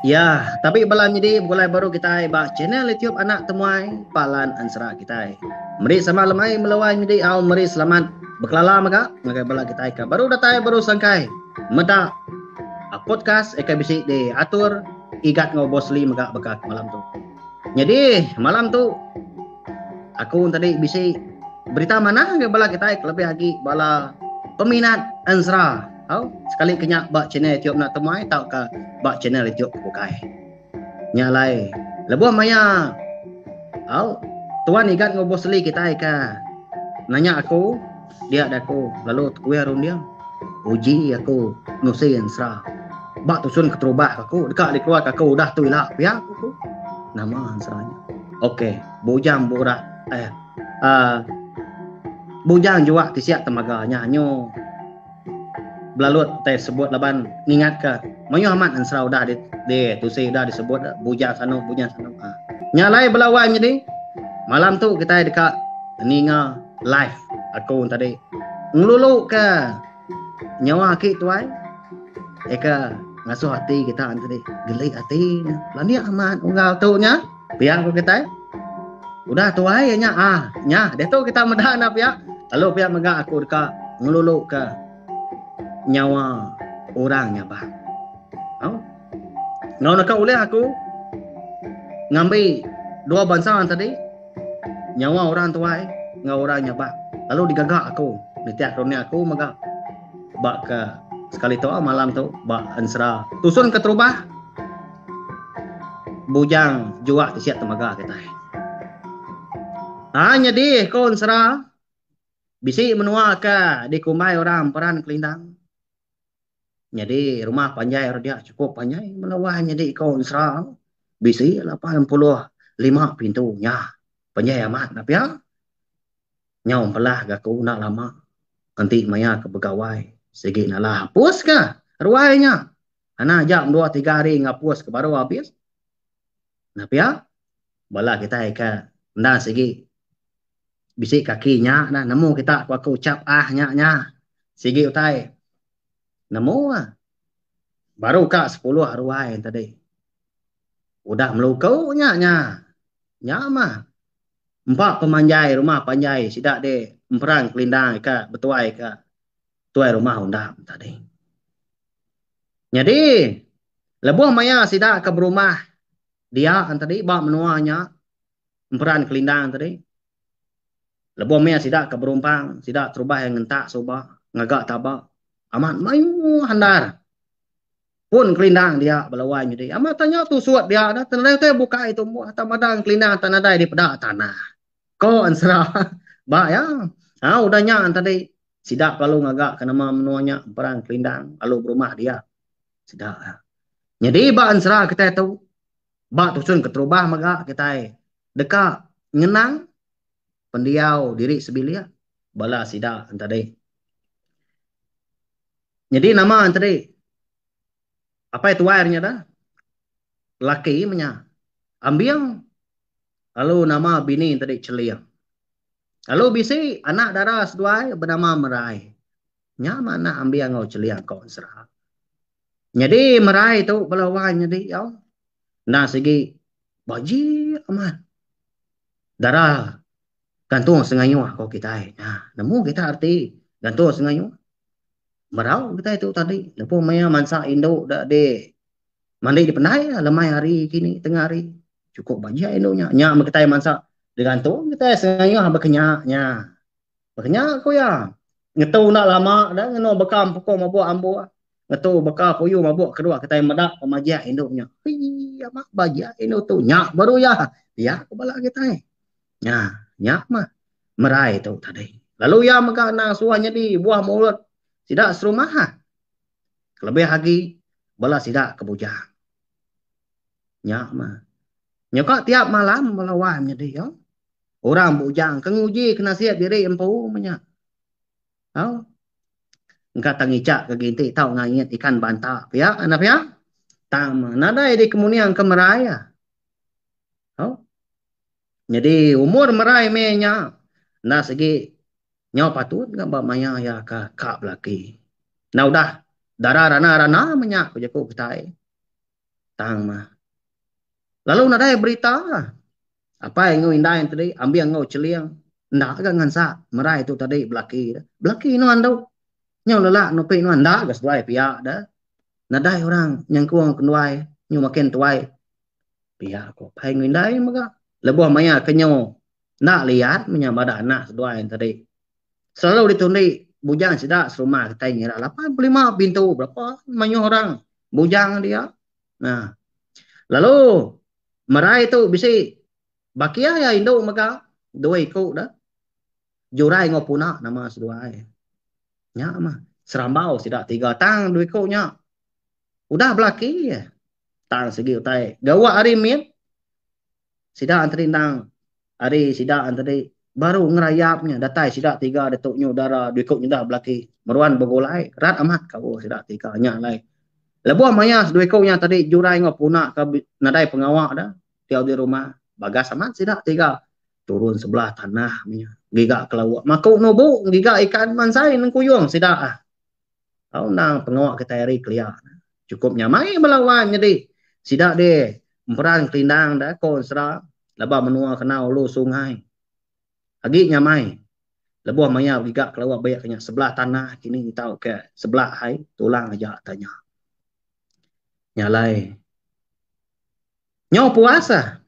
Ya, tapi bala nyidi begulai baru kitai ba channel YouTube Anak Temuai Palan Ensera kitai. Meri sama lemai melawai nyidi au meri selamat bekelala mega ngagai bala kitai ke baru datai baru sangkai meda podcast aka bisi diatur Igat enggau Bosli mega baka malam tu. Nyadi malam tu aku tadi bisi berita manah ngagai bala kitai kelebih agi bala peminat ensera au sekali ke nya ba channel YouTube enda temuai tauka ba channel YouTube ke bukai. Nya alai lebuh maya au tuan igat enggau bos li kitai ke nanya aku dia da aku lalu tekuih runding uji aku nusi ensera ba tusun keterubah aku deka dikeluarka aku udah tu ila pia ku aku. Nama ensera nya? Okey bujang burak eh uhh bujang juak tisik temaga nya nyu belalut utai sebut laban ngingatka mayuh amat ensera udah di di tusi udah disebut bujang sanu bujang sanu uhh. Nya alai bala wai nyadi malam tu kitai deka ninga live aku tadi ngeluluka nyawa aki tuai eka ngasuh ati kita tadi geli ati ne landik amat unggal tu nya pia ku kitai. Udah tuai iya nya ah nya diatu kita meda enda pia lalu pia mega aku deka ngeluluka nyawa orang nyabak. Au. Enggau naka ulih aku ngambi dua bansa tadi nyawa orang tuai enggau orang nyabak lalu digaga aku nitih runding aku mega ba ke sekali tu malam tu ba ensera tusun keterubah Bujang juak ti siap temaga kitai. Ha nyadi ko ensera bisi menua ke dikumbai orang Emperan Kelindang. Nyadi rumah panjai orang dia chukup panjai melawa nyadi ko ensera bisi 85 pintu nya. Panjai amat nya pia. Nyau empelah ga aku enda lama enti maya ke begawai sigi nalah apus ka ruai nya. Anak aja dua tiga hari ngapus ke baru abis. Nah pia bala kitai ke enda sigi bisi kaki nya nah nemu kita ku aku chap ah nya nya sigi utai nemu ah. Baru ka sepuluh ruai tadi. Udah meluku nya nya. Nya mah empa pemanjai rumah panjai sida di emperang kelindang ka betuai ka tuai rumah undang tadi. Nyadi, lebuh maya sida ke berumah dia tadi ba menua nya Emperan Kelindang tadi, lebuh maya sida ke berumpang, sida terubah iya ngentak suba, ngaga taba amat mayuh endar pun kelindang dia bala wai nyadi. Amat tanya tusut dia dah nadai utai bukai tumbuh tang madang kelindang tang nadai dipeda tanah. Ko ensera ba iya. Ha udah nya tadi Sida lalu ngaga ke nama menua nya Emperang Kelindang lalu berumah dia. Sida. Nyadi ba ensera kitai tu ba tusun keterubah mega kitai deka ngenang pendiau diri sebilik bala sida entadi. Nyadi nama entadi apai tuai nya dah laki menya Ambing lalu nama bini entadi Cheling. Lalu bisi anak dara seduai benama Merai. Nya mah anak Ambing enggau Cheling ko ensera. Nyadi Merai tu bala wang nyadi yau. Enda sigi bajik amat. Dara gantung sengayuh ko kitai. Nah, nemu kita arti gantung sengayuh. Merau kitai tu tadi lebuh maya mansa indu da di Mandi di pendai lah lemai hari kini tengah hari. Cukup bajik indu nya. Nya meh kitai mansa digantung kitai sengayuh bekenya nya. Bekenya ku iya. Ngetu enda lama dah ngenu beka empukung mabuk ambuh. Ngetu beka puyu mabuk kedua kitai meda pemajik indu nya. Hii amat bajik indu tu. Nya baru iya. Pia ku bala kitai. Nya, nya mah merai tu tadi. Lalu iya mega endang suah nyadi buah mulut sida serumah. Kelebih agi bala sida ke bujang. Nya mah. Nyuka tiap malam bala wai menyadi yo. Orang bujang ke nguji ke nasib diri empu meh nya. Au. Engka tang ngichak ke ginti tau ngait ikan banta pia enda pia. Tang mah nadai dikemuning ke merai ah. Au. Nyadi umur merai meh nya enda sigi. Nyau patut ga ba maya iya ke ka belaki. Enda udah dara rana-rana meh nya ku jaku kitai. Tang mah. Lalu nadai berita. Apai enggau indai ne tadi ambing enggau cheling enda ga ngansak merai tu tadi belaki. Belaki nuan tu. Nyau lelak nupi nuan enda ga seduai pia deh. Nadai orang nyengkung kenduai nyu makin tuai. Pia ku apai enggau indai mega. Lebuh maya ke nyu enda liat meh nya bada anak seduai ne tadi. Selalu ditundi bujang sida serumah kitai ngira 85 pintu berapa mayuh orang bujang dia. Nah. Lalu merai tu bisi bakih iya indu mega dua iku da. Jurai enggau Puna nama seduai. Nya mah serambau sida tiga tang dua iku nya udah belaki. Tang sigi utai gawa ari mit sida enteri endang ari sida enteri baru ngerayap nya datai sida tiga ditu nyu dara dua iku nya udah belaki meruan begulai rat amat kaul sida tiga nya alai. Lebuh maya dua iku nya tadi Jurai enggau Puna ke nadai pengawa da diau di rumah bagas amat sida tiga turun sebelah tanah meh nya giga ke lauk maku nubu giga ikan mansai nengkuyung sida. Tau endang pengawa kitai ari kelia ne. Chukup nyamai bala wan nyadi sida deh emperan kelindang da ko ensera leba menua kena ulu sungai. Agi nyamai lebuh maya begiga kelawa beik nya sebelah tanah kini tauka sebelah ai tulang aja tanya. Nya alai nyau puas ah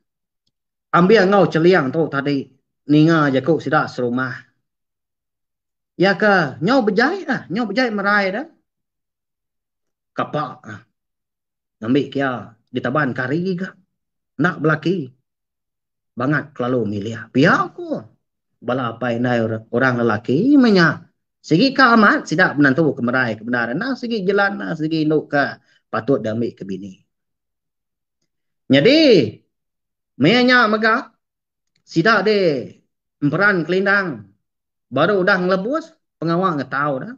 ambih enggau cheling tu tadi ninga jaku sida serumah. Iya ke nyau bejai ah, nyau bejai merai dah. Kapa ah. Ngambi ke iya ditaban ke hari ga. Enda belaki. Bangat kelalu milih. Pia ku bala apai indai orang lelaki meh nya. Sigi ka amat sida menantu ke merai ke bendar enda sigi jelan sigi indu ke patut diambi ke bini. Nyadi meh nya mega Sida deh emperan kelindang baru udah ngelebus pengawa ngetau dah.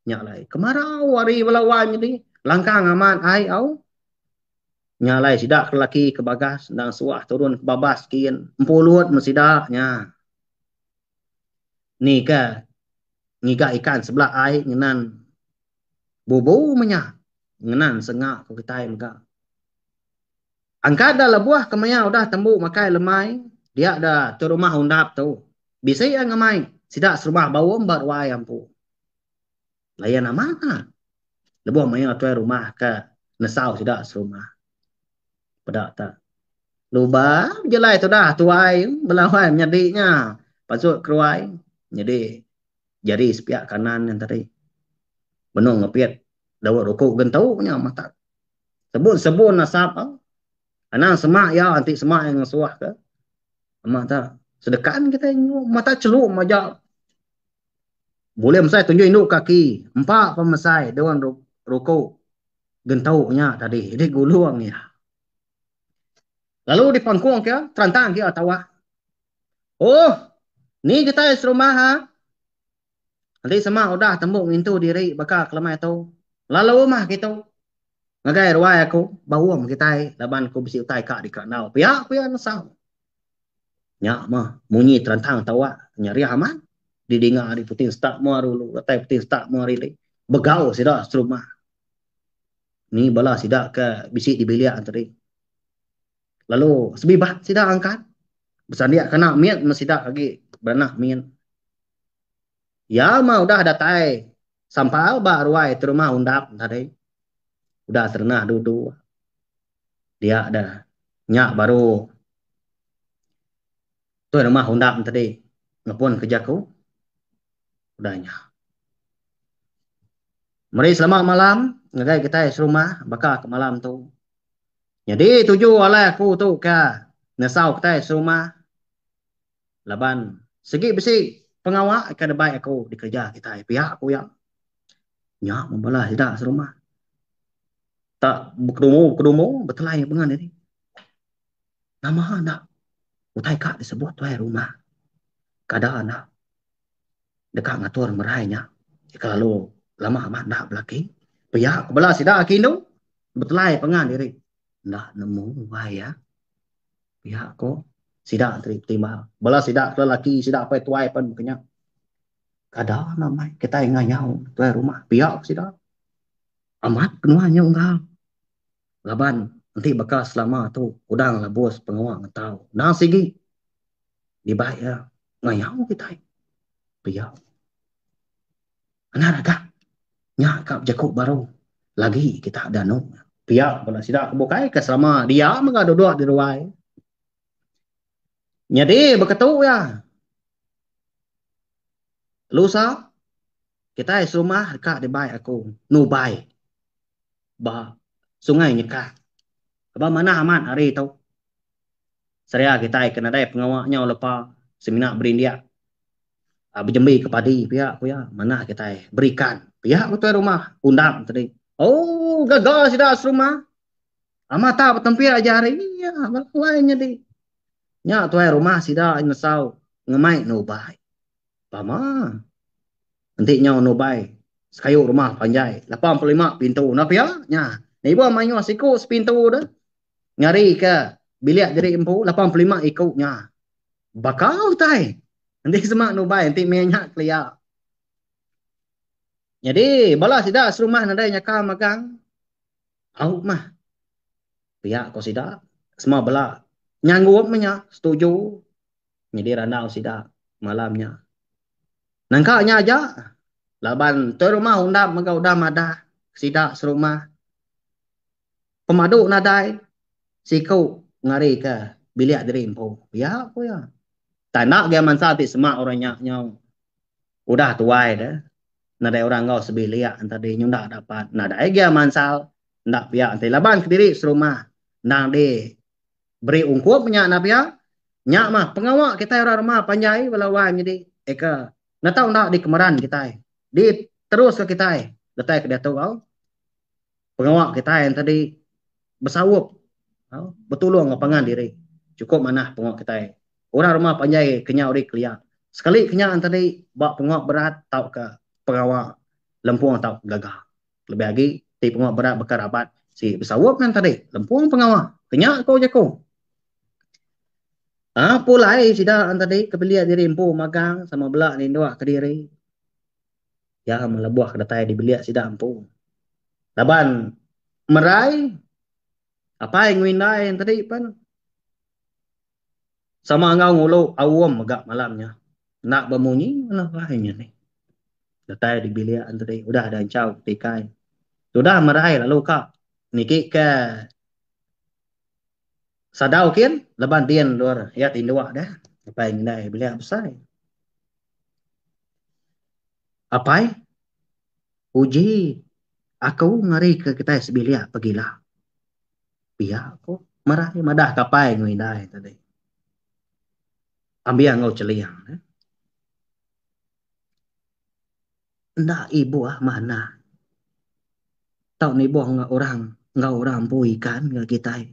Nya alai kemarau ari bala wai nyadi langkang amat ai au. Nya alai sida ke lelaki ke bagas endang suah turun ke babas kin empulut meh sida nya. Ni ke ngiga ikan sebelah ai ngenan bubu meh nya ngenan senga ku kitai mega. Angkat da lebuh ke maya udah tembu makai lemai dia da tu rumah undap tu bisi iya ngemai sida serumah baum ba ruai ampu. Layan amat ah lebuh maya tuai rumah ke nesau sida serumah. Peda ta lubah bejalai tudah tuai belawai menyadi nya pansut keruai nyadi jari sepiak kanan nya tadi benung ngepit daun ruku gentu nya matak. Sebun-sebun asap au. Anang semak iya enti semak iya ngesuah ke. Amat ta sedekan kitai nyu mata chelum aja. Bulih mesai tunjuk indu kaki empa pemesai daun ruku gentu nya tadi digulung iya. Lalu dipangkung ke terantang ke tawak. Oh, ni kitai serumah ha. Enti sema udah tembu ngintu diri baka kelemai tu, lalu mah kitu ngagai ruai aku baum kitai laban aku bisi utai ka dikerandau pia ku iya nesau. Nya mah munyi terantang tawak nyariah amat didinga ari puting setak mua ari ulu datai puting setak mua ari ili begau sida serumah. Ni bala sida ke bisi di bilik tadi. Lalu sebibat sida angkat besandik kana mit meh sida agi beranak mit. Iya mah udah datai sampal ba ruai terumah undap tadi. Udah terenah duduk. Dia dah nya baru tuai rumah undap tadi ngepun ke jaku. Udah nya. Meri selamat malam ngagai kitai serumah baka ke malam tu. Nyadi tuju alai aku tu ke nesau kitai serumah laban sigi bisi pengawa ke debai aku dikereja kitai pia ku iya. Nya meh bala sida serumah. Tak bekedumu bekedumu betelai bengan diri. Nama enda utai ka disebut tuai rumah kada enda deka ngatur merai nya kelalu lama amat enda belaki. Pia ku bala sida agi indu betelai pangan diri enda nemu wai iya. Pia ko sida ti betimbal. Bala sida ke lelaki sida apai tuai pen meka nya. Kada enda mai kitai ngayau tuai rumah pia ku sida. Amat kenuan nya unggal. Laban enti baka selama tu udah ngelabus pengawa ngetau endang sigi dibai iya ngayau kitai pia. Anak agak nya ka bejaku baru lagi kita danu pia bala sida ke bukai ke selama dia mega duduk di ruai. Nyadi beketu iya. Lusa kitai serumah deka dibai aku nubai ba Sungai Nyekak. Aba manah amat hari tu. Seria kitai ke nadai pengawa nyau lepa semina berindik bejembi ke padi pia ku iya manah kitai berikan pia ku tuai rumah undang tadi. Oh gaga sida serumah. Amat tak betempik aja hari iya bala wai nyadi. Nya tuai rumah sida nesau ngemai nubai. Pama. Enti nyau nubai sekayu rumah panjai 85 pintu enda pia nya. Nibuh mayuh siku sepintu deh. Ngari ke bilik diri empu 85 iku nya. Baka utai. Enti sema nubai enti meh nya kelia. Nyadi bala sida serumah nadai nyakal magang. Au mah. Pia ko sida semua bela nyanggup meh nya setuju nyadi randau sida malam nya. Nangka nya aja laban tuai rumah undap mega udah madah sida serumah pemadu nadai siku ngari ke bilik diri empu. Pia ku iya. Tang enda agi mansa ti semak orang nya nyau udah tuai deh. Nadai orang enggau sebilik enti nyunda dapat nadai gia mansal enda pia enti laban kediri serumah endang di beri ungkup nya enda pia nya mah pengawa kitai orang rumah panjai bala wai nyadi eka enda tau enda dikemeran kitai di terus ke kitai datai ke diatu au pengawa kitai enti besaup au betulung enggau pangan diri chukup manah pengawa kitai. Orang rumah panjai kenyau ari kelia. Sekali ke nya tadi ba pengawa berat tauka pengawa lempung tauka gaga. Kelebih agi ti pengawa berat baka rabat si besaup nan tadi lempung pengawa. Ke nya ko jaku. Aa pulai sida tadi ke bilik diri empu magang sama bela ninduk kediri. Iya melebuh ke datai di bilik sida empu. Laban merai apai enggau indai tadi pen Sama enggau ngulu aum mega malam nya. Enda bemunyi bala ai nya nih. Datai di bilik tadi udah dianchau tikai. Tudah merai lalu ka niki ke sadau kin laban din endur iya tinduk deh apai indai bilik besai. Apai uji aku ngari ke kitai sebilik pegila. Pia ko Merai madah ka apai enggau indai tadi. Ambih enggau Cheling ne. Enda ibuh manah tau nibuh enggau orang enggau orang empu ikan enggau kitai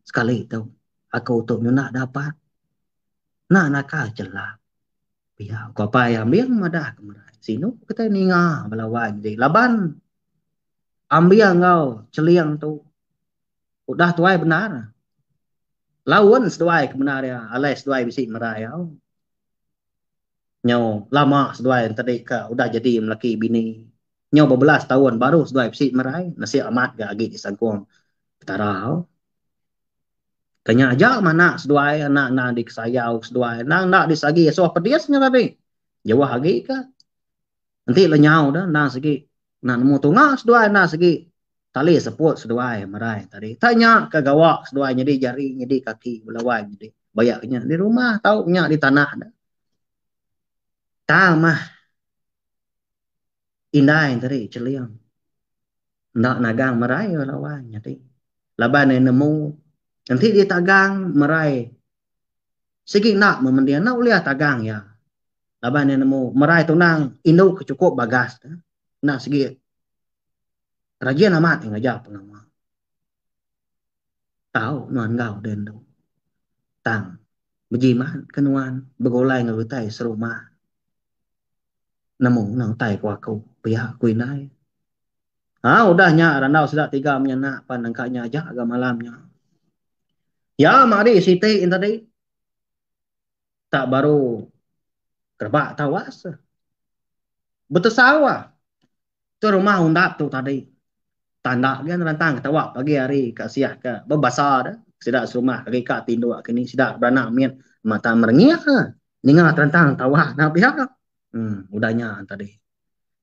sekali tu aku tu nyunda dapat enda nakal chelap. Pia ko apai Ambing madah ka Merai. Sinu kitai ninga bala wai nyadi laban Ambing enggau Cheling tu udah tuai bendar. Laun seduai ke bendar iya alai seduai bisi merai au. Nyau lama seduai enti ka udah jadi melaki bini. Nyau bebelas taun baru seduai bisi merai nasib amat ga agi disangkung Petara au. Ke nya aja mah anak seduai anak endang dikesayau seduai endang enda disagi asuh pedis nya tadi. Jauh agi ka enti lenyau da endang sigi enda nemu tunga seduai endang sigi tali seput seduai merai tadi. Tak nya ke gawa seduai nyadi jari nyadi kaki bala wai nyadi bayak ke nya di rumah tau nya di tanah da. Tang mah indai tadi cheling. Enda nagang merai bala wai nyadi. Laban iya nemu enti ditagang merai sigi enda memending enda ulih tagang iya. Laban iya nemu merai tunang indu ke chukup bagas ne enda sigi rajin amat iya ngaja pengawa. Tau nuan enggau deh endu. Tang bejimat ke nuan begulai enggau kitai serumah. Nemu ne utai ku aku pia ku indai. Ha udah nya randau sida tiga menyanak pan nangka nya aja ga malam nya. Ya mari siti en tadi tak baru kerebak tawas. Betesau ah. Tu rumah undap tu tadi. Tanda ga nerantang ketawa pagi hari ka siah ka bebasa da sida serumah agi ka tinduk kini sida beranak mit mata merengik ah ninga terantang tawa enda pia. Em udah nya tadi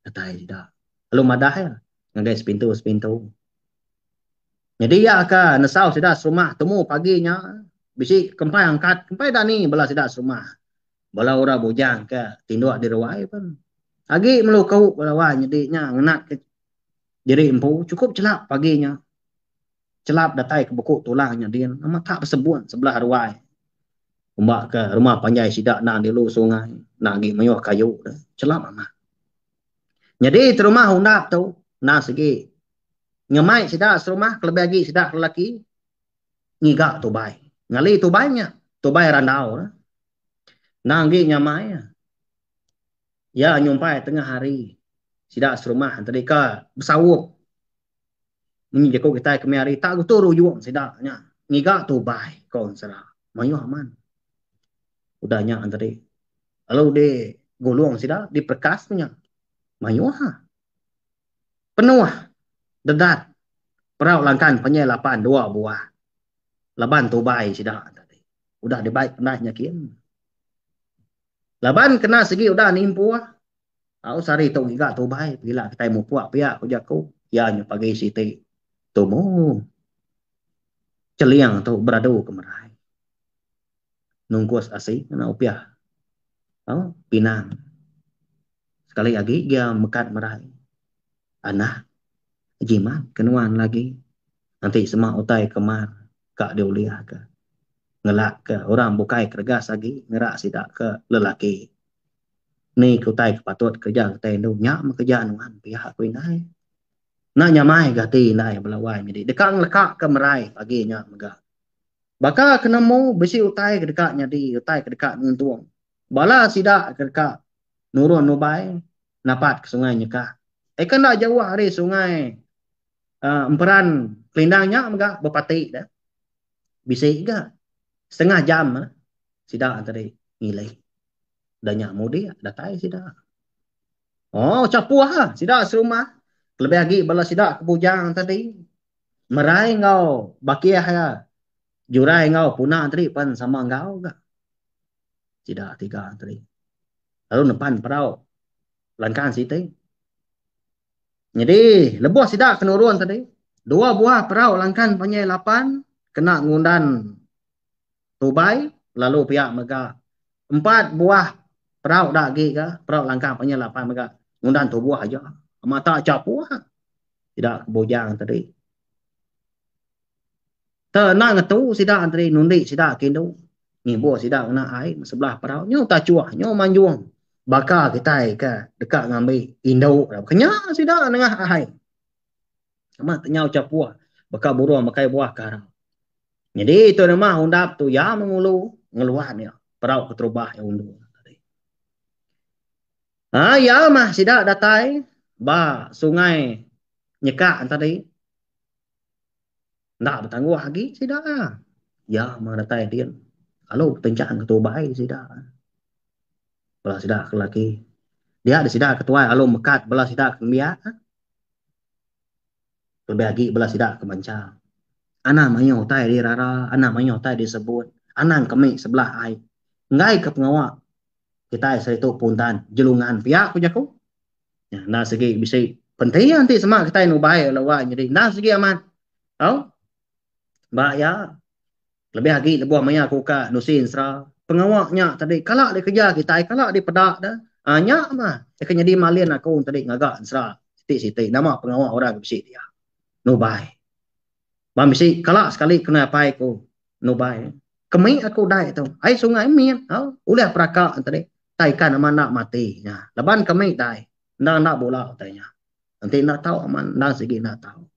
datai sida lalu madah iya ngagai sepintu-sepintu. Nyadi iya ka nesau sida serumah tumu pagi nya bisi kempai angkat kempai dani bala sida serumah. Bala orang bujang ke tinduk di ruai pun agi meluku bala wai nyadi nya ngenat ke diri empu chukup chelap pagi nya. Chelap datai ke buku tulang nya din amat tak besebun sebelah ruai. Umba ke rumah panjai sida endang di ulu sungai enda agi mayuh kayu deh chelap amat. Nyadi terumah undap tu endang sigi ngemai sida serumah kelebih agi sida ke lelaki ngiga tubai. Ngali tubai nya tubai randau ne. Endang agi nyamai iya nyumpai tengah hari sida serumah tadi ka besaup munyi jaku kitai kemi hari tak gutu ruyung sida nya ngiga tubai ko ensera mayuh aman. Udah nya tadi lalu di gulung sida di perekas nya mayuh. Penuh dedat perau langkan panjai lapan dua buah laban tubai sida tadi udah dibai pendah nya kin. Laban kena sigi udah nimpuh au sehari tu ngiga tubai pegila kitai mupuk pia ku jaku iya nya pagi siti tumu cheling tu beradu ke merai nungkus asi ngena upiah au pinang. Sekali agi gia mekat merai anak jimat ke nuan lagi enti sema utai ke mar ka diulih ka ngelak ka orang bukai ke regas agi ngerak sida ke lelaki. Ni ke utai ke patut kereja kitai indu nya meh kereja nuan pia ku indai. Enda nyamai ga ati indai bala wai nyadi deka ngeleka ke merai pagi nya mega. Baka ke nemu bisi utai ke deka nyadi utai ke deka nguntung bala sida ke deka nurun nubai napat ke sungai Nyekah. Eka enda jauh ari sungai uhh Emperan Kelindang nya mega bepati deh. Bisi ga setengah jam sida tadi ngili. Udah nya mudik datai sida. Oh chapuh ah sida serumah kelebih agi bala sida ke bujang tadi merai enggau bakih iya jurai enggau puna tadi pen sama enggau ga. Sida tiga tadi lalu nepan perau langkang siti. Nyadi lebuh sida ke nurun tadi dua buah perau langkan panjai lapan kena ngundan tubai lalu pia mega empat buah perau da agi ga perau langkang panjai lapan mega ngundan tubuh aja mata chapuh sida ke bujang tadi. Te enda ngetu sida tadi nundi sida ke indu ngibur sida ngena ai sebelah perau nyu tachuh nyu manjung baka kitai ke deka ngambi indu kenya sida nengah ai. Amat nyau chapuh baka burung makai buah kara. Nyadi tu nama undap tu iya mengulu ngeluan iya perau keterubah iya undur tadi. Ha iya mah sida datai ba sungai nyekak tadi. Enda betangguh agi sida. Iya mah datai din lalu betenchang ke tubai sida. Bala sida ke lelaki. Dia deh sida ke tuai lalu mekat bala sida ke nembiak. Lebih agi bala sida ke mancha. Anang mayuh utai dirara, anang mayuh utai disebut, anang kemi sebelah ai. Enggai ke pengawa kitai saritu puntan jelungan pia ku jaku. Nya enda sigi bisi penti enti sema kitai nubai lalu wai nyadi enda sigi amat. Au ba iya lebih agi lebuh maya ku ka nusi ensera pengawa nya tadi kala dikereja kitai kala dipeda ne uhh nya mah deka nyadi malin aku tadi ngaga ensera siti siti nama pengawa orang ke bisi dia nubai. Ba bisi kala sekali kena apai ku nubai kemi aku dai tu ai sungai mit au ulih peraka tadi tai ikan amat enda mati nya laban kemi dai enda enda bula utai nya enti enda tau amat enda sigi enda tau.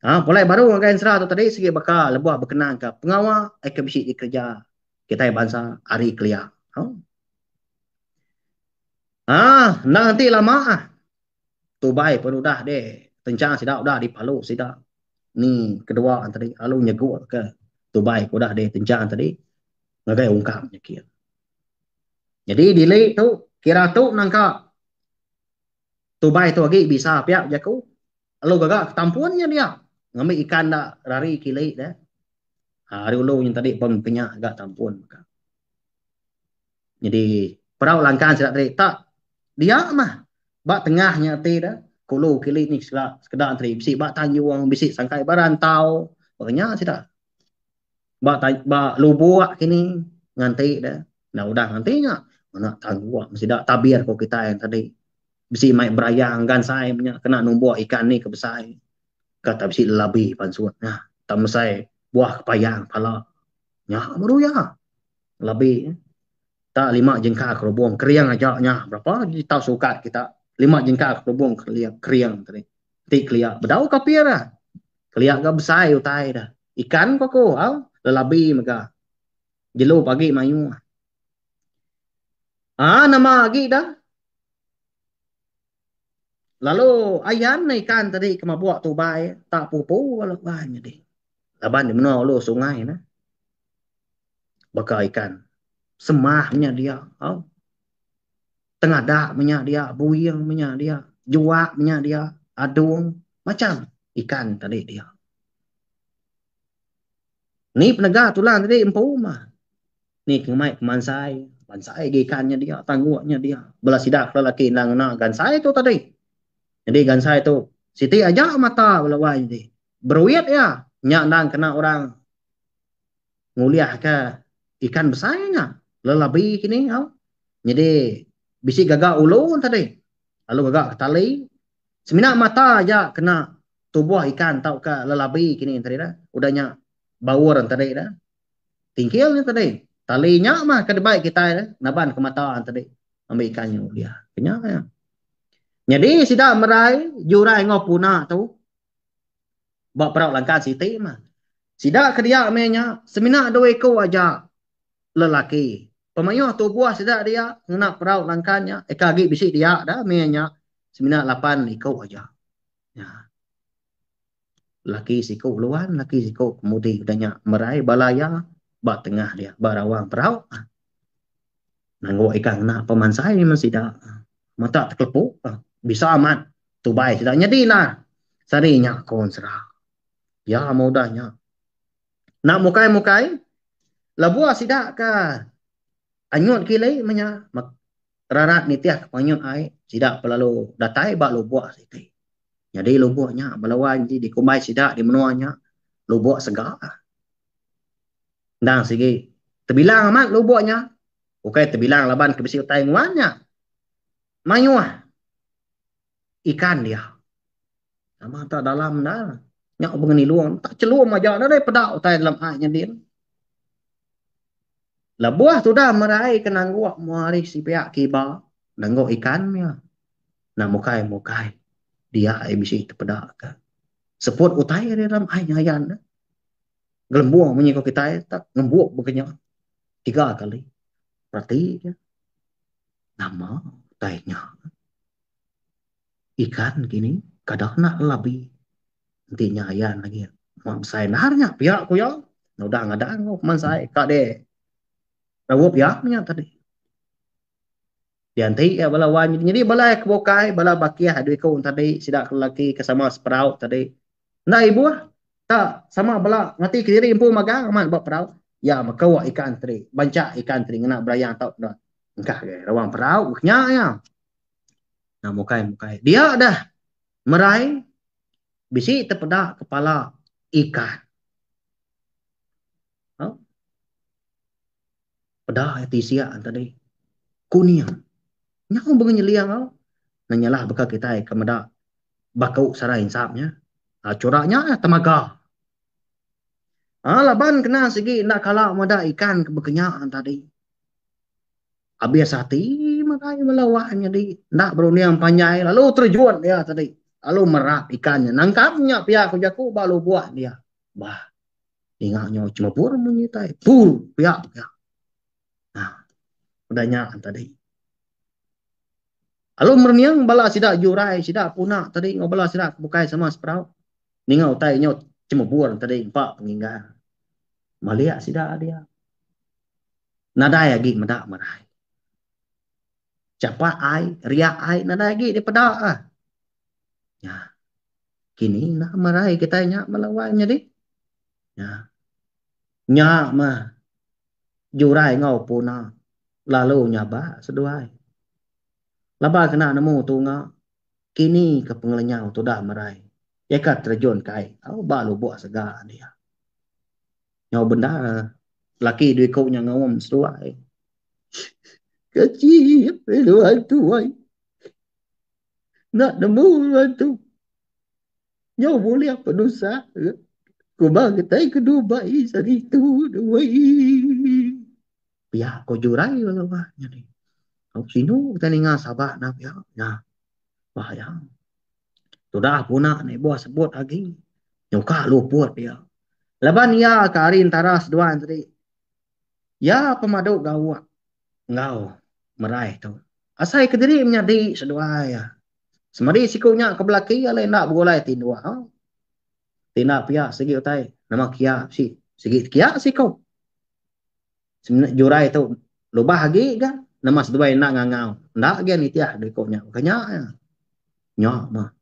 Ha pulai baru ngagai ensera tu tadi sigi baka lebuh bekenang ka pengawa ai ke bisi dikereja kitai bansa ari kelia. Ha enda enti lama ah tubai pun udah deh tenchang sida udah dipalu sida ni kedua tadi lalu nyeguk ke tubai ke udah deh tenchang tadi ngagai ungkap nyekin. Jadi dili tu kira tu nangka. Tubai tu agi bisa pia jaku. Lalu gaga ke tampun nya dia. Ngambi ikan da rari kili deh. Ha, ari ulu nya tadi pun penya ga tampun mega. Jadi perau langkan sida tadi tak dia mah ba tengah nya ti dah kulu kili ni sekeda sekeda tadi bisi ba tanjung bisi sangkai ba rantau ba nya sida. Ba ba lubuk kini nganti deh. Enda udah nganti nya ngena tangguk sida tabir ko kitai tadi. Bisi mai berayang gansai menya kena numbuk ikan ni ke besai. Ka tak bisi lelabi pansut nya. Tak mesai buah kepayang pala. Nya baru iya. Labi tak lima jengkal kerubung kering aja nya berapa agi tau sukat kita lima jengkal kerubung kering tadi. Ti kelia bedau kapir ah. Kelia ga besai utai dah. Ikan ko ku au lelabi mega. Jelu pagi mayuh. Ah nama agi dah. Lalu ayan ikan tadi ke mabuk tubai tak pupu bala uban nyadi. Laban di menua ulu sungai ne. Baka ikan semah menya dia au. Tengadak menya dia, buing menya dia, juak menya dia, adung macam ikan tadi dia. Ni penega tulang tadi empu mah. Ni ke ngemai pemansai, pansai agi ikan nya dia, tangguk nya dia. Bala sida ke lelaki enda ngena gansai tu tadi. Jadi gansai tu siti aja mata bala wai nyadi. Beruit iya nya endang kena orang ngulihka ikan besai nya. Lelabi kini au. Nyadi bisi gaga ulu tadi. Lalu gaga ke tali. Semina mata aja kena tubuh ikan tauka lelabi kini tadi dah. Udah nya baur tadi dah. Tingkil nya tadi. Tali nya mah ke dibai kitai dah naban ke mata tadi ambi ikan nya ulih. Nya ya. Nyadi sida merai jurai enggau puna tu ba perau langkan siti mah. Sida ke dia meh nya semina dua iku aja lelaki. Pemayuh tubuh sida dia ngena perau langkan nya eka agi bisi dia dah meh nya semina lapan iku aja. Nya. Laki siku luan, laki siku kemudi udah nya merai bala iya ba tengah dia ba rawang perau. Nangguk ikan ngena pemansai men sida. Mata tekelepu bisa amat tubai sida nyadi nah sehari nya ko ensera. Iya meh udah nya. Enda mukai-mukai lebuh sida ke anyut kili meh nya rarat nitih ke panyut ai sida pelalu datai ba lubok siti. Nyadi lubok nya bala wai ti dikumbai sida di menua nya lubok sega. Endang sigi tebilang amat lubok nya ukai tebilang laban ke bisi utai nguan nya. Mayuh ikan dia. Nama tak dalam endar. Nya bengenilung tak chelum aja nadai peda utai dalam ai nya din. Lebuh tudah merai ke nangguk mua ari sepiak kiba nangguk ikan nya. Enda mukai mukai dia ai bisi tepeda ka seput utai ari dalam ai nya ayan ne. Gelembung munyi ko kitai tak ngembuk baka nya tiga kali. Reti nya nama utai nya. Ikan kini kada enda labi enti nya ayan agi amat besai endar nya pia ku iya udah ngadang ku pemansai ka deh raup iya nya tadi. Dianti iya bala wan nyadi bala ke bukai bala bakih dua iku tadi sida ke lelaki ke sama seperau tadi enda ibuh tak sama bala ngati kediri empu magang amat ba perau iya mekuk ikan tadi banchak ikan tadi ngena berayang tau enda engkah agi rawang perau nya iya. Nah mukai mukai dia dah merai bisi tepeda kepala ikan. Huh? Peda iya tisik tadi. Kuning. Nyau bengenyeliang au. Nah nyalah baka kitai ke meda baku sarai insap nya. Ha, corak nya temaga. Ha, laban kena sigi enda kala meda ikan ke bekenya tadi. Abis ati madai bala wak nyadi enda berunding panjai lalu terjun iya tadi lalu merap ikan nya nangkap nya pia ku jaku ba lubok dia. Bah ninga nyo chemebur munyi tai pul pia pia. Nah udah nya tadi. Lalu merening bala sida jurai sida puna tadi enggau bala sida ke bukai sama seperau ninga utai nyo chemebur tadi empa penginggar. Malik sida dia. Nadai agi meda merai. Chapak ai, riak ai nadai agi dipeda. Nya. Kini enda merai kitai nya bala wai nyadi. Nya. Nya mah jurai enggau puna lalu nyabak seduai. Laban kena nemu tunga kini ke pengelenyau tudah merai iya ka terjun ke ai tau ba lubok sega dia. Nyau bendar laki dua iku nya ngaum seduai. Kecil nuan tuai. Enda nemu nuan tu. Nyau bulih penusah kuma kitai ke Dubai saritu wei. Pia ko jurai bala wang nyadi. Au sinu kitai ninga sabak ne pia nya. Bah iya. Tudah puna ne ibuh sebut agi nyuka luput iya. Laban iya ke ari entara seduai tadi iya pemadu gauk enggau merai tu. Asai kediri menyadi seduai iya. Semadi siku nya ke belaki alai enda begulai ti endua. Ti enda pia sigi utai nama kia si sigi kia siku. Semina jurai tu lubah agi ga nama seduai enda ngangau enda agi nitih deka nya baka nya iya. Nya mah.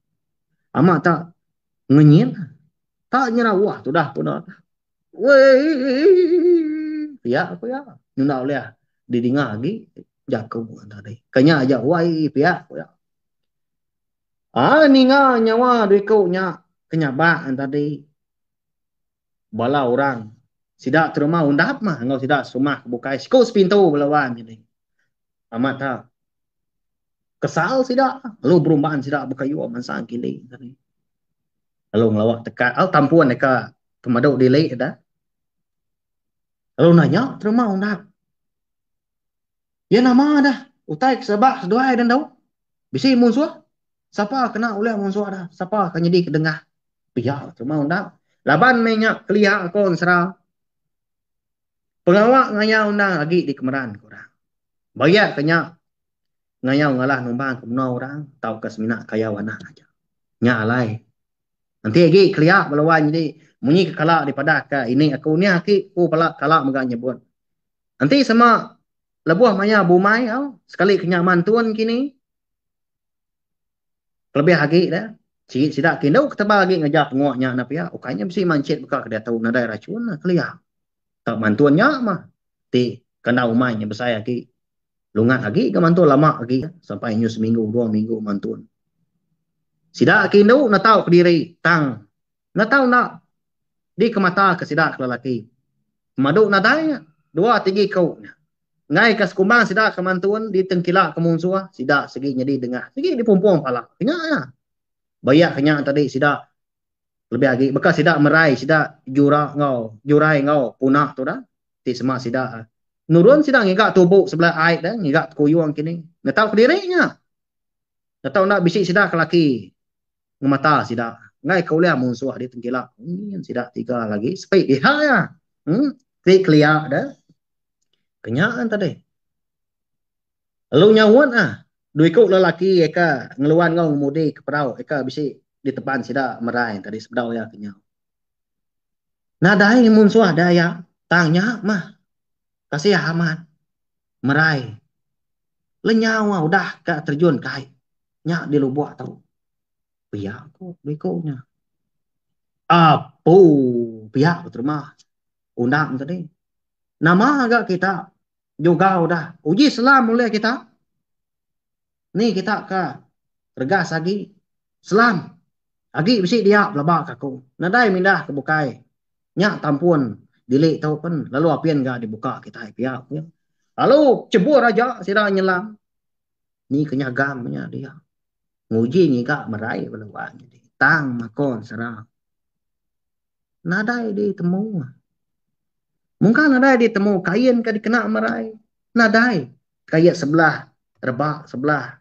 Amat tak ngenyit tak nyerawah tudah pun Wei pia ku iya enda ulih didinga agi jaku tadi. Ke nya aja wai pia ku iya. Aa ninga nyawa dua iku nya ke nyabak tadi bala orang sida terima undap mah enggau sida serumah ke bukai siku sepintu bala wan nyadi. Amat ta kesal sida lalu berumban sida bekayu mansang kili tadi. Lalu ngelawa tekat au tampun deka pemadu dili da. Lalu nanya terima undap. Iya nama dah utai ke sebak seduai dah endu. Bisi munsuh? Sapa kena ulih munsuh dah? Sapa ke nyadi ke dengah? Pia terima undap. Laban meh nya kelia ko ensera. Pengawa ngayau endang agi dikemeran ke orang. Bayak ke nya ngayau ngalah numbang ke menua orang tauka semina kayau anak aja. Nya alai enti agi kelia bala wai nyadi munyi ke kala dipadah ka ini aku nih aki ku pala kala mega nyebut. Enti sema lebuh maya bumai au sekali ke nya mantun kini kelebih agi da sigi sida ke indu ke tebal agi ngereja pengawa nya enda pia ukai nya bisi manchit baka ke diatu nadai rachun kelia. Tau mantun nya mah ti kandang umai nya besai agi lungat agi ga mantun lama agi sampai nyu seminggu dua minggu mantun. Sida ke indu netau kediri tang enda tau enda dikemata ke sida ke lelaki. Pemadu nadai nya dua tiga iku nya. Enggai ka sekumbang sida ke mantun ditengkila ke munsuh sida sigi nyadi dengah sigi dipumpung pala. Nya iya. Bayak ke nya tadi sida Lebih agi baka sida merai sida jura enggau jurai enggau puna tu dah ti sema sida nurun sida ngiga tubu sebelah ai dah ngiga tekuyung kini ngetau kediri nya. Ngetau enda bisi sida ke laki ngemata sida enggai ke ulih munsuh di tengkila nyin sida tiga lagi sepi diha iya. Uhh ti kelia deh. Kenya tadi. Lalu nyaut ah, dua iku lelaki eka ngeluan enggau ngemudi ke perau eka bisi diteban sida merai tadi sebedau iya ke nyau. Nadai munsuh da iya tang nya mah kasih amat merai lenyau ah udah ka terjun ke ai nya di lubok tu. Pia ku dua iku nya. Apoo pia ku terima undang tadi. Nama ga kita Juga udah uji selam ulih kita. Ni kita ke regas agi selam agi bisi dia pelaba ka aku. Nadai mindah ke bukai. Nya tampun dili tu pen lalu apin ga dibuka kitai pia ku iya. Lalu chebur aja sida nyelam. Ni ke nyagam nya dia. Nguji ngiga merai bala wang nyadi. Tang mako sera. Nadai ditemu. Mungkal nadai ditemu kain ke dikena merai. Nadai. Kain sebelah rebak sebelah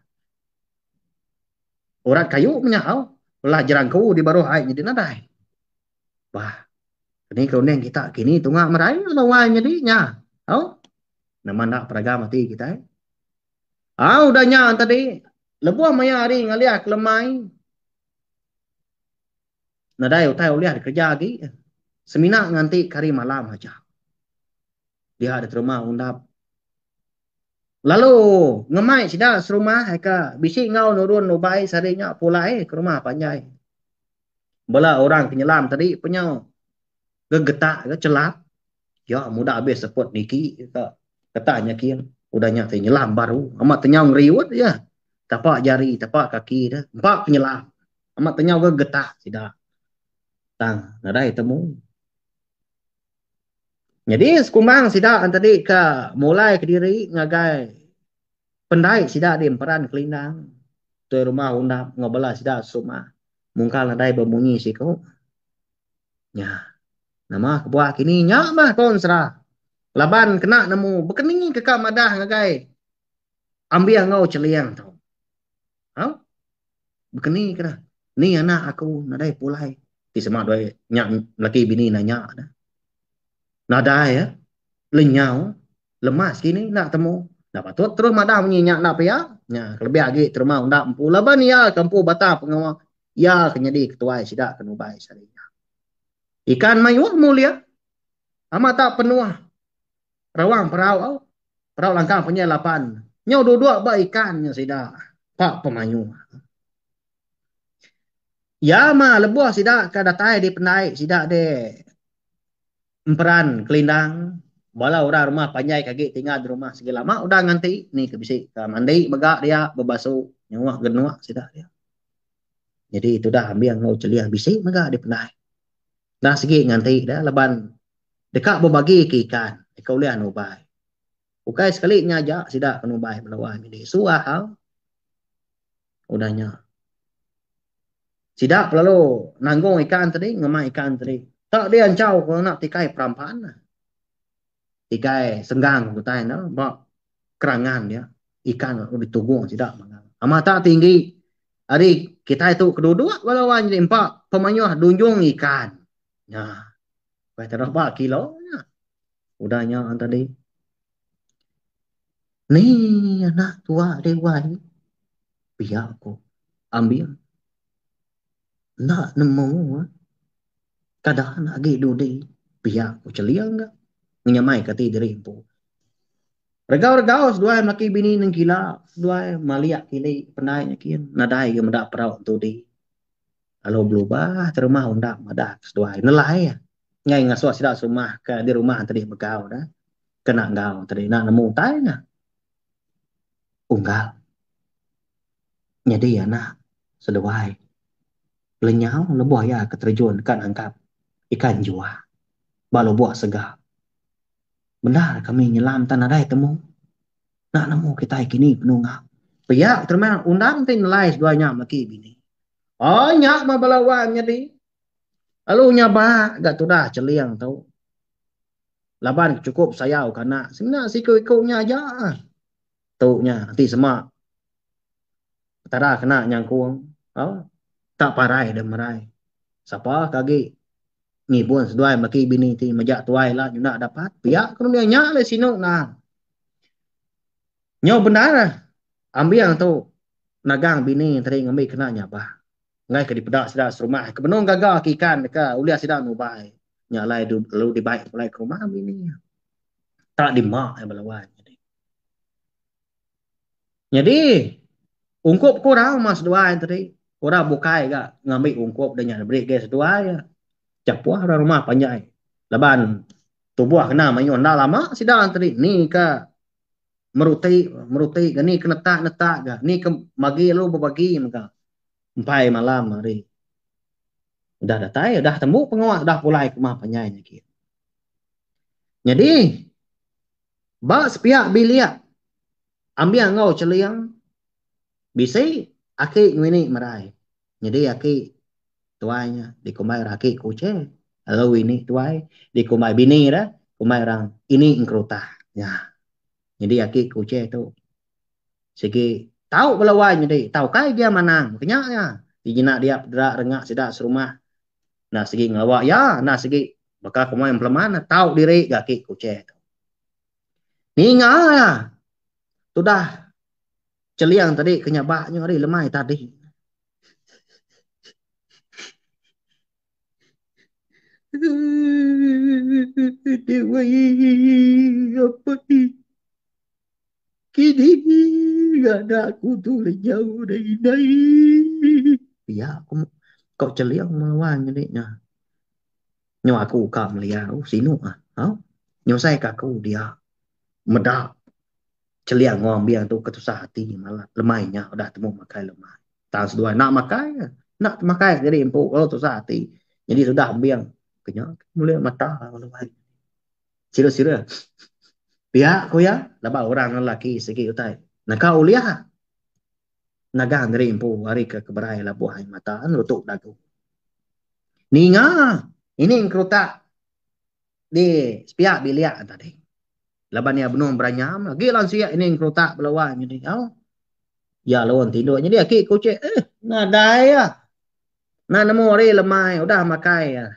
urat kayu menya au. Belah jerangku di baruh ai nyadi nadai. Bah. Keni ke runding kita kini tunga merai lalu wai nyadi nya. Au. Nama enda peragam ati kitai. Au udah nya tadi lebuh maya hari ngalih ke lemai Nadai utai ulih dikereja agi. Semina nganti ke hari malam aja. Dia diterima undap. Lalu ngemai sida serumah ka bisi enggau nurun ubai sehari nya pulai ke rumah panjai. Bala orang ke nyelam tadi penyau gegetak ke chelap ya muda abis seput niki ka ketak nyakin udah nya ti nyelam baru amat tenyau ngeriut iya tapak jari tapak kaki deh empa penyelam amat tenyau gegetak sida tang nadai temu. Nyadi sekumbang sida tadi ke mulai kediri ngagai pendai sida di Emperan Kelindang tuai rumah undap enggau bala sida serumah mungkal nadai bemunyi siku. Nya nama kebuah kini nya mah ko ensera laban kena nemu bekeni ke ka madah ngagai ambih enggau cheling tu. Au. Bekeni ke dah. Ni anak aku nadai pulai. Ti sema doi nya laki bini nanya dah. Nadai ya. Lenyau. Lemas kini enda temu. Enda patut terus madah munyi nya enda pia. Nya kelebih agi terima enda empu laban iya ke empu batang pengawa iya ke nyadi ketuai sida ke nubai sehari nya. Ikan mayuh mulia. Amat tak penuh. Rawang perau au. Perau langkang penyai lapan. Nyau duduk ba ikan nya sida. Pak pemayuh. Ya ma lebuh sida ke datai di pendai sida di Emperan Kelindang bala orang rumah panjai ke agi tinggal di rumah sigi lama udah nganti ni ke bisi ke mandi mega dia bebasu nyuah genuk sida dia. Jadi tudah ambih enggau chelih bisi mega di pendai. Enda sigi nganti dah laban deka bebagi ke ikan deka ulih nubai. Ukai sekali nya aja sida ke nubai bala wai mindi suah au. Udah nya sida pelalu nanggung ikan tadi ngemai ikan tadi. Tak dia enchau ke ngena tikai perampan. Tikai senggang utai ne ba kerangan dia ikan lalu ditugung sida mega. Amat tak tinggi ari kitai tu ke duduk bala wang jadi empa pemayuh dunjung ikan. Nya. Bai terah ba kilo nya. Udah nya tadi. Ni anak tua deh wai. Pia ko ambil. Enda nemu kada ne agi dudi pia ku Cheling ga ngenyamai ke ati diri empu. Regau-regau seduai melaki bini nengkila seduai malik kili pendai nya kin nadai ga meda perau entudi. Lalu belubah terumah undang madah seduai nelai enggai ngasuh sida serumah ke di rumah tadi begau ne kena enggau tadi enda nemu utai ne. Unggal. Nyadi anak seduai lenyau lebuh iya ke terjun deka nangkap ikan juah ba lubok sega. Bendar kami nyelam tan nadai temu. Enda nemu kitai kini penunga. Pia terima undang ti nelai seduai nya meki bini. Oh nya mah bala wang nyadi. Lalu nyabak ga tudah cheling tu. Laban chukup sayau ke anak semina siku-iku nya aja. Tu nya enti sema Petara kena nyangkung au tak parai deh merai. Sapa ke agi ngibun seduai meki bini ti mejak tuai ila nyunda dapat pia ke runding nya alai sinu nang. Nyau bendar ambing tu nagang bini tadi ngambi kena nyabak. Enggai ke dipeda sida serumah ke benung gaga ke ikan deka ulih sida nubai. Nya alai lalu dibai pulai ke rumah bini. Tak dima iya bala wai. Nyadi ungkup ku orang mah seduai tadi orang bukai ga ngambi ungkup da nya diberi gai seduai iya. Chapuh orang rumah panjai laban tubuh kena mayuh enda lama sida tadi ni ka meruti meruti ga ni ke netak netak ga ni ke magi lalu bebagi mega empai malam hari. Udah datai udah tembu pengawa udah pulai ke rumah panjai nya agi. Nyadi Ba sepiak bilik ambih enggau cheling bisi aki ngini merai. Nyadi aki tuai nya dikumbai orang aki kuche lalu ini tuai dikumbai bini ira kumbai orang ini engkerutak. Nya. Nyadi aki kuche tu sigi tau bala wai nyadi tau kai gia manang ke nya iya. Ti jina dia pedera renga sida serumah enda sigi ngelawa iya enda sigi baka ke muai empeleman tau diri ga aki kuche tu. Ninga iya tudah cheling tadi ke nyabak nyu ari lemai tadi. Kini anak aku tu lenyau udah indai. Pia ku ko Cheling melawan nyadi nya. Nyu aku ka meliau sinu ah. Au nyusai ka aku dia meda Cheling enggau Ambing tu ke tusah ati malam lemai nya udah temu makai lemai. Tang seduai enda makai enda temakai diri empu lalu tusah ati. Nyadi sudah Ambing ke nya mulik mata lalu ai. Sira-sira. Pia ku iya, laban orang lelaki sigi utai naka ulih nagang diri empu ari ke keberai labuh ai mata nutu dagu. Ninga ini engkerutak di sepiak bilik tadi. Laban iya benung beranyam agi lansik ini engkerutak bala wang nyadi au. Iya laun tinduk nyadi aki kuchik eh nadai iya. Enda nemu ari lemai udah makai iya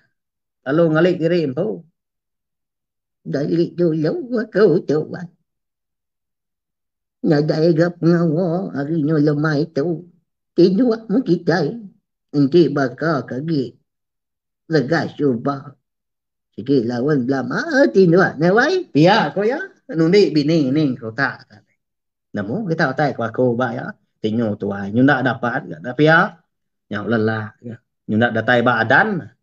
lalu ngali diri empu. Gali dulu aku tu bah. Nadai ga pengawa ari nyu lemai tu. Tinduk meh kitai enti baka ke agi regas suba. Sigi laun belama tinduk neh wai. Pia ku iya nundi bini ning kerutak tadi. Nemu kita utai ku aku ba iya ti nyu tuai nyunda dapat ga da pia. Nyau lelak ga nyunda datai ba adan.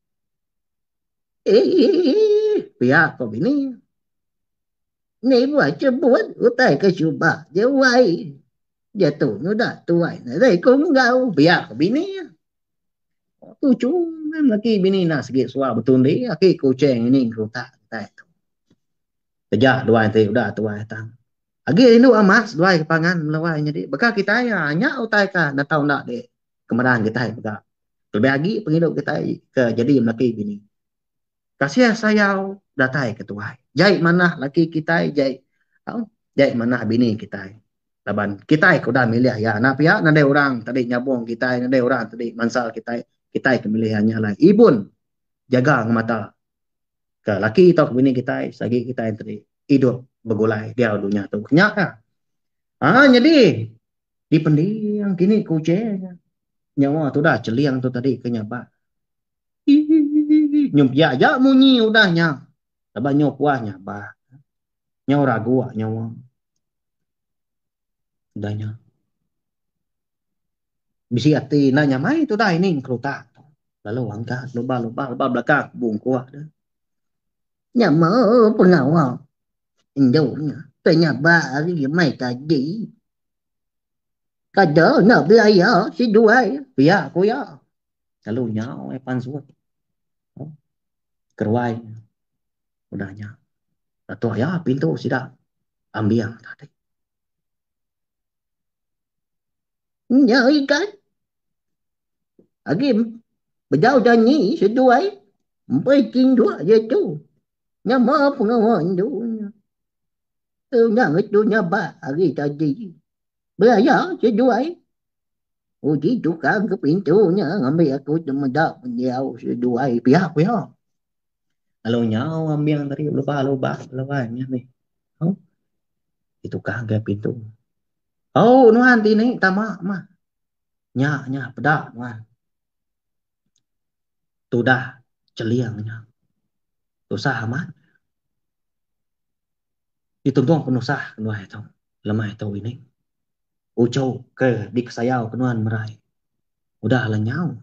Eii pia ko bini. Ni buah sebut utai ke suba je wai. Diatu nyudah tuai nadai ko enggau pia ko bini. Tuchu meh laki bini enda sigi suah betundi aki kuching ini ngerutak kitai tu. Keja duai ti udah tuai tang. Agi rindu amat seduai ke pangan melawai nyadi baka kitai nya utai ka enda tau enda di kemeran kitai mega. Kelebih agi pengidup kitai ke jadi melaki bini. Kasih sayau datai ke tuai. Jai manah laki kitai jai au jai manah bini kitai. Laban kitai ke udah milih iya enda pia nadai orang tadi nyabung kitai nadai orang tadi mansal kitai kitai ke milih iya nya alai ibun jaga ngemata ke laki tauka bini kitai sagi kitai tadi idup begulai diau dunya tu. Nya ka. Aa nyadi Dipending kini ku Ujeng. Nyawa tudah Cheling tu tadi ke nyabak. Hihihihi. Nyau pia aja munyi udah nya. Laban nyau puas nyabak. Nyau raguk nyawa. Udah nya. Bisi ati enda nyamai tudah ini kerutak tu. Lalu angkat lubah-lubah lubah belakang bungkuk deh. Nyama pengawa endu nya ke nyabak ari mai tadi. Kada enda belaya seduai pia ku iya. Lalu nyau ai pansut keruai udah nya. Atuk iya pintu sida ambing tadi. Nya ikan agi bedau dani seduai empai tinduk diatu. Nama pengawa endu nya. Nya ngetu nyabak ari tadi. Belaya seduai. Uji tukang ke pintu nya ngambi aku temeda pendiau seduai pia ku iya. Lalu nyau ambing tadi belubah-lubah belubah nya mih. Au. Ditukang ke pintu. Au nuan ti ni tama mah. Nya nya peda nuan. Tudah cheling nya. Tusah amat. Dituntung penusah kenuai tu lemai tu ini. Uchu ke dikesayau ke nuan merai udah lenyau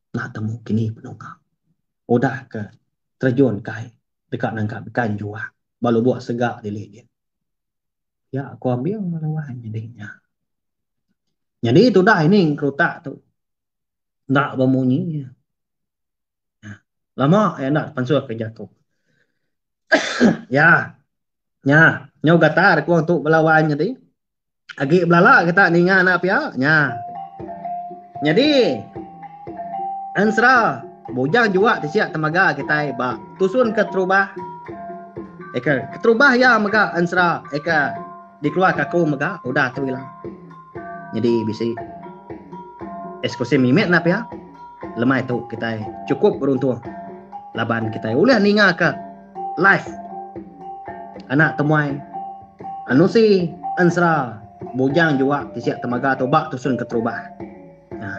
enda temu kini penunga. Udah ke terjun kai deka nangkap ikan juak ba lubok sega dili din. Pia ku ambing meluan nyadi nya. Nyadi tudah ini kerutak tu enda bemunyi. Lama iya enda pansut ke jaku. Ya. Nya, nyau gatar ku tu bala wan nyadi. Agi belala kita ninga anak pia. Nya. Nyadi ensera bujang juak ti siak temaga kitai ba tusun keterubah. Eka keterubah iya mega ensera eka dikeluarka aku mega udah tu ila. Nyadi bisi eksklusif mimit enda pia. Lemai tu kitai chukup beruntung laban kitai ulih ninga ka live anak temuai Anusi Ensera Bujang Juak Tisik Temaga tu ba tusun keterubah. Ha.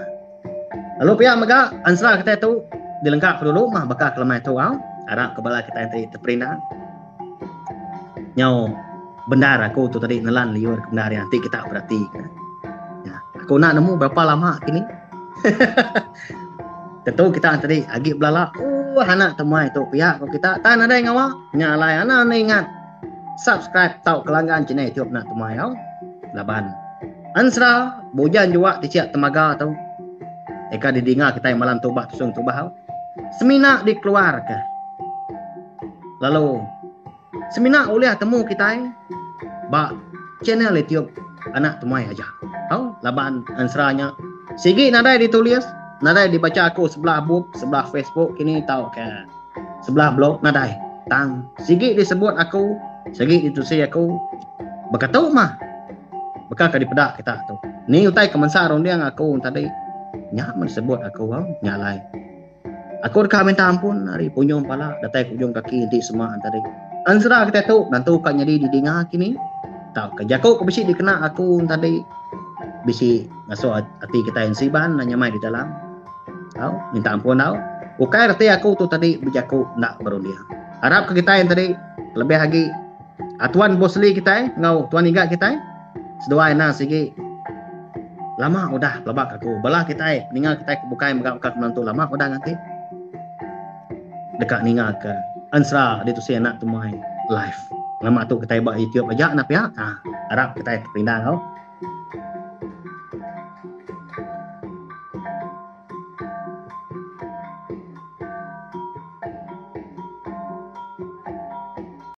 Lalu pia mega ensera kitai tu dilengkap ke dulu mah baka ke lemai tu au. Arap ke bala kitai enti teperindang. Nyau. Bendar aku tu tadi nelan liur ke bendar iya enti kita beratika. Nya, aku enda nemu berapa lama kini. Tentu kita tadi agi belala, oh anak temuai tu pia ko kita tan nadai ngawa. Nya alai anak enda ingat subscribe tau kelanggan channel YouTube anak temuai au. Laban ensera bujan juak tichik temaga tu eka didinga kitai malam tu ba tusung tubah au. Semina dikeluarka lalu Semina ulih temu kitai ba channel YouTube Anak Temuai aja. Tau laban ensera nya sigi nadai ditulis, nadai dibacha aku sebelah bup, sebelah Facebook kini tauka sebelah blog nadai. Tang sigi disebut aku, sigi ditusi aku baka tu mah. Baka ke dipeda kita tu. Ni utai ke mensa runding aku tadi nya meh disebut aku au nya alai. Aku deka minta ampun ari punjung pala datai ke ujung kaki enti sema tadi. Ensera kitai tu nentu ka nyadi didinga kini tauka jaku ke bisi dikena aku tadi bisi ngasuh ati kitai ensiban nyamai di dalam. Tau minta ampun tau. Ukai reti aku tu tadi bejaku enda berunding. Arap ke kitai tadi kelebih agi tuan Bosli kitai enggau tuan Igat kitai Seduai endang sigi lama udah pelaba ke aku. Bala kitai ninga kitai ke bukai mega baka ke menantu lama udah nganti deka ninga ke ensera ditusi anak temuai live. Lama tu kitai ba YouTube aja nah pia. Ha arap kitai teperindang au.